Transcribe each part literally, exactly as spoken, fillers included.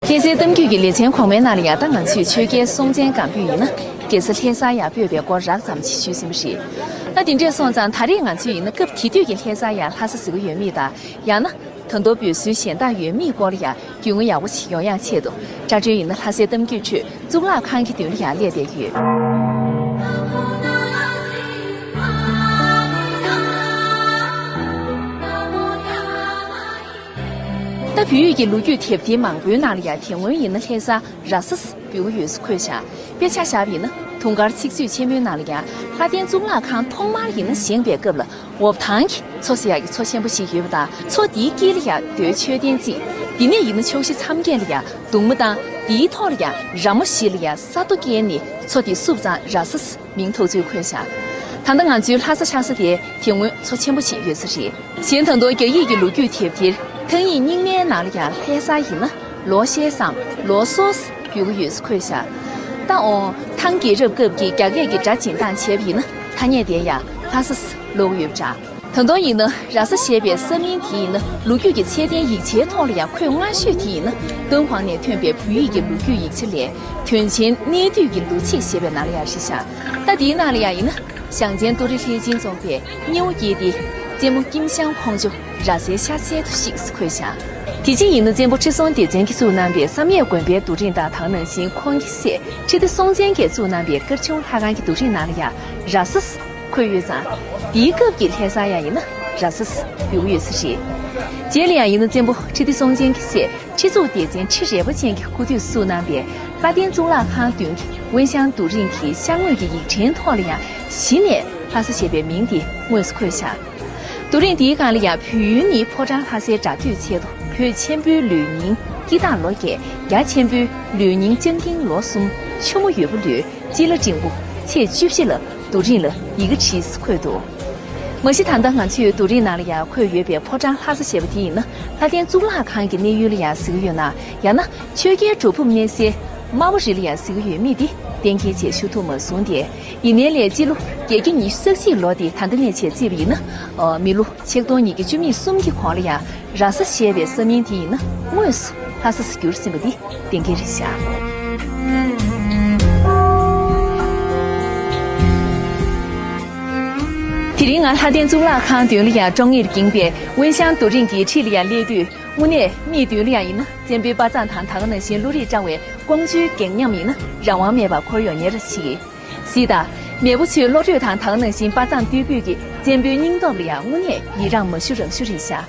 ལྷ་སའི་གཏམ་རྒྱུད་ཀྱི་ལེ་ཚན་གོང་མའི་ནང་ལ་ཡང་ད་ང་ཚོས་ཆོས་རྒྱལ་སྲོང་བཙན་སྒམ་པོས་ཡིན་ན་རྒྱལ་ས་ལྷ་སར་ཡར་སྤོས་པའི་སྐོར་རགས་ཙམ་ཞིག་ཞུས་ཟིན་པ་རེད། ད་དེ་འདྲས་སོང་ཙང་ད་རེས་ང་ཚོས་ཡིན་ན་སྐབས་དེ་དུས་ཀྱི་ལྷ་སར་ཡང་ལྷ་ས་ཟེར་གྱི་ཡོད་མེད་དང་ཡང་ན། ད་དུང་སྦས་སྲོལ་གཞན་དག་ཡོད་མེད་སྐོར་ལ་ཡང་རྒྱུས་མངའ་ཡག་པོ་ཞིག་ཡོང་ཡག་ཆེད་དུ་ཀྲ་ཀྲོན་ཡིན་ན་ལྷ་སའི་གཏམ་རྒྱུད་ཁྲོད་གཙུག་ལག་ཁང་གི་མདུན་ལ་ཡང་སླེབས་བསྡད་ཀྱི་ཡོད། ད་བོད་ཡིག་གི་ལོ་རྒྱུས་དེབ་ཐེར་མང་པོའི་ནང་ལ་ཡང་དེ་སྔོན་ཡིན་ན་ལྷ་ས་ར་ས་འབོད་ཀྱི་ཡོད་ཚུལ་འཁོད་ཤག་དཔེར་ཆ་བཞག་པ་ཡིན་ན་དུང་དཀར་ཚིག་མཛོད་ཆེན་མོའི་ནང་ལ་ཡང་ལྷ་ལྡན་གཙུག་ལག་ཁང་ཐོག་མར་ཡིན་ན་བཞེངས་པའི་སྐབས་ལ། འོབས་ཐང་གི་མཚོ་ཟེར་ཡག་གི་མཚོ་ཆེན་པོ་ཞིག་ཡོད་པ་དང་། མཚོ་དེའི་དཀྱིལ་ལ་ཡང་རྡོའི་མཆོད་རྟེན་བརྩིགས། དེ་ནས་ཡིན་ན་ཕྱོགས་བཞི་མཚམས་བརྒྱད་ལ་ཡང་གདུང་མ་བཏང་། དེའི་ཐོག་ལ་ཡང་ར་མོ་བཞི་ལ་ཡང་ས་རྡོ་བཀལ་ནས་མཚོ་དེ་བསུབས་ཙང་ར་ས་ཟེར་མིང་ཐོགས་ཚུལ་འཁོད་ཤག་ད་ལྟ་ང་ཚོའི་ལྷ་ས་ཆགས་ས་དེ་དེ་སྔོན་མཚོ་ཆེན་པོ་ཞིག་ཡོད་ས་རེད། གཞན་ད་དུང་རྒྱ་ཡིག་གི་ལོ་རྒྱུས་དེབ་ཐེར་ཐང་ཡིག་རྙིང་མའི་ནང་ལ་ཡང་ལྷ་ས་ཡིན་ན་ལོ་ཤས་སམ་ལོ་སོ་ཟེར་འབོད་ཀྱི་ཡོད་ཚུལ་འཁོད་ཤག་ད་འོང་ཐང་རྒྱལ་རབས་སྐབས་ཀྱི་རྒྱ་སྐད་ཀྱི་སྒྲ་འབྱིན་སྟངས་བྱས་པ་ཡིན་ན་ཐ་སྙད་དེ་ཡང་ལྷ་ས་ཟེར་ཀློག་གི་ཡོད་པ་འདྲ། ད་དུང་ཡིན་ན་ར་ས་ཞེས་པའི་ས་མིང་དེ་ཡིན་ན་ལོ་རྒྱུས་ཀྱི་ཚད་ལྡན་ཡིག་ཆའི་ཐོག་ལ་ཡང་འཁོད་སྔ་ཤོས་དེ་ཡིན་ན་ཏུན་ཧོང་ནས་ཐོན་པའི་བོད་ཡིག་གི་ལོ་རྒྱུས་ཡིག་ཆ་ལས་དོན་ཆེན་གནས་དུས་ཀྱི་ལོ་ཚིགས་ཞེས་པའི་ནང་ལ་ཡང་རེད་ཤག་ད་དེའི་ནང་ལ་ཡང་ཡིན་ན་ཞང་ཆེན་ཏུ་རེ་ལྷས་བྱིན་རྫོང་དཔོན་སྙེའུ་སྐྱིད་དེ་བཙན་མོ་ཀིམ་ཤང་ཁོང་ཅོ་ར་སའི་ཤར་ཚད་དུ་གཤེགས་ཟེར་འཁོད་ཤག་དེ་རྗེས་ཡིན་ན་བཙན་པོ་ཁྲི་སྲོང་ལྡེ་བཙན་གྱིས་བཙུགས་གནང་པའི་བསམ་ཡས་དགོན་པའི་རྡོ་རིང་དང་དེ་ནང་བཞིན་ཁོང་གི་སྲས་ཁྲི་ལྡེ་སྲོང་བཙན་གྱིས་བཙུགས་གནང་པའི་དཀར་ཆུང་ལྷ་ཁང་གི་རྡོ་རིང་ནང་ལ་ཡང་ར་ས་འཁོད་ཡོད་ཙང་། དེའི་སྐབས་ཀྱི་ལྷ་ས་ཡང་ཡིན་ན་ར་ས་འབོད་ཀྱི་ཡོད་ས་རེད། རྗེས་ལ་ཡང་ཡིན་ན་བཙན་པོ་ཁྲི་ལྡེ་སྲོང་བཙན་གྱི་སྲས་ཁྲི་གཙུག་ལྡེ་བཙན་ཁྲི་རལ་པ་ཅན་གྱི་སྐུ་དུས་བཙུགས་གནང་པའི་ལྷ་ལྡན་གཙུག་ལག་ཁང་མདུན་གྱི་དབོན་ཞང་རྡོ་རིང་གི་ཤར་ངོས་ཀྱི་ཡིག་ཕྲེང་ཐོག་ལ་ཡང་གཞི་ནས་ལྷ་ས་ཞེས་པའི་མིང་དེ་དངོས་སུ་འཁོད་ཤག་རྡོ་རིང་དེའི་སྒང་ལ་ཡང་བོད་ཡུལ་ནི་ཕོ་བྲང་ལྷ་སའི་འདྲ་འདོད་ཆེད་དུ་བོད་ཆེན་པོའི་ལུས་རྙིང་སྐྱིད་ཐང་ལོ་བརྒྱད། རྒྱ་ཆེན་པོའི་ལུས་རྙིང་སྤྱང་ཀིང་ལོ་གསུམ་ཆུ་མོ་ཡོས་པོ་ལུས་སྤྱི་ལ་འབྲིང་པོ་ཚེས་བཅུ་བཞི་ལ་རྡོ་རིང་ལ་ཡི་གེ་བྲིས་འཁོད་འདུག་མ་གཞི་ད་ལྟ་ང་ཚོས་རྡོ་རིང་ནང་ལ་ཡང་འཁོད་ཡོད་པའི་ཕོ་བྲང་ལྷ་ས་ཞེས་པ་དེ་ཡིན་ན་ལྷ་ལྡན་གཙུག་ལག་ཁང་གི་གནས་ཡུལ་ལ་ཡང་ཟེར་གྱི་ཡོད་ན་ཡང་ན་ཆོས་རྒྱལ་གྲུབ་ཕུབ་གནས་སའི་སྨར་བ་རི་ལ་ཡང་ཟེར་གྱི་ཡོད་མེད་དེ་གཏན་འཁེལ་བྱས་ཞུ་ཐུབ་མ་སོང་སྟེ། ཡིན་ནའི་ལས་སྤྱི་ལོ་བརྒྱད་བརྒྱ་ཉི་ཤུ་རྩ་གཅིག་ལོ་དེ་ད་ལྟ་ནས་བྱས་བརྩིས་པ་ཡིན་ན། མི་ལོ་ཆིག་སྟོང་ཉིས་བརྒྱ་བཅུ་མེད་གསུམ་གྱི་གོང་ལ་ཡང་ར་ས་ཞེས་པའི་ས་མིང་དེ་ཡིན་ན་དངོས་སུ་ལྷ་ས་སུ་གྱུར་ཟིན་པ་འདི་གཏན་འཁེལ་རེད་ཤག་དེ་རིང་ང་ལྷ་ལྡན་གཙུག་ལག་ཁང་མདུན་ལ་ཡང་ཀྲོང་ངེར་འགྱིང་པའི་དབོན་ཞང་རྡོ་རིང་གི་འཁྲིས་ལ་ཡང་སླེབས་དུས་དངོས་གནས་མིག་མདུན་ལ་ཡང་ཡིན་ན་བཙན་པོའི་དཔའ་མཛངས་དང་ད་ག་ནང་བཞིན་བློ་རིག་བཀྲ་བའི་ཀོང་ཇོའི་སྒེག་ཉམས་ཡིན་ན་རང་དབང་མེད་པར་འཁོར་ཡོང་ཉེ་ར་ཞིག་སྲིད་དང་། མེས་པོ་ཚོའི་བློ་གྲོས་དང་ད་ག་ནང་བཞིན་དཔའ་མཛངས་རྟུལ་ཕོད་ཀྱི་བཙན་པོའི་སྙིང་སྟོབས་ལ་ཡང་དངོས་གནས་ཡི་རངས་མ་ཞུ་རང་ཞུ་རེད་ཤག་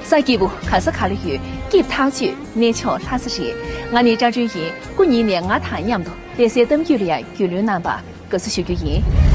ས་སྐྱིད་པོ་ག་ས་ག་ལ་ཡོད། སྐྱིད་ཐག་ཆོད་གནས་མཆོག་ལྷ་ས་རེད། ང་ནི་ཀྲ་ཀྲུན་ཡིན། སྐུ་ཉིད་ནས་ང་དང་མཉམ་དུ་ལྷ་སའི་གཏམ་རྒྱུད་ལ་ཡང་རྒྱུས་ལོན་གནང་བར་དགའ་བསུ་ཞུ་རྒྱུ་ཡིན།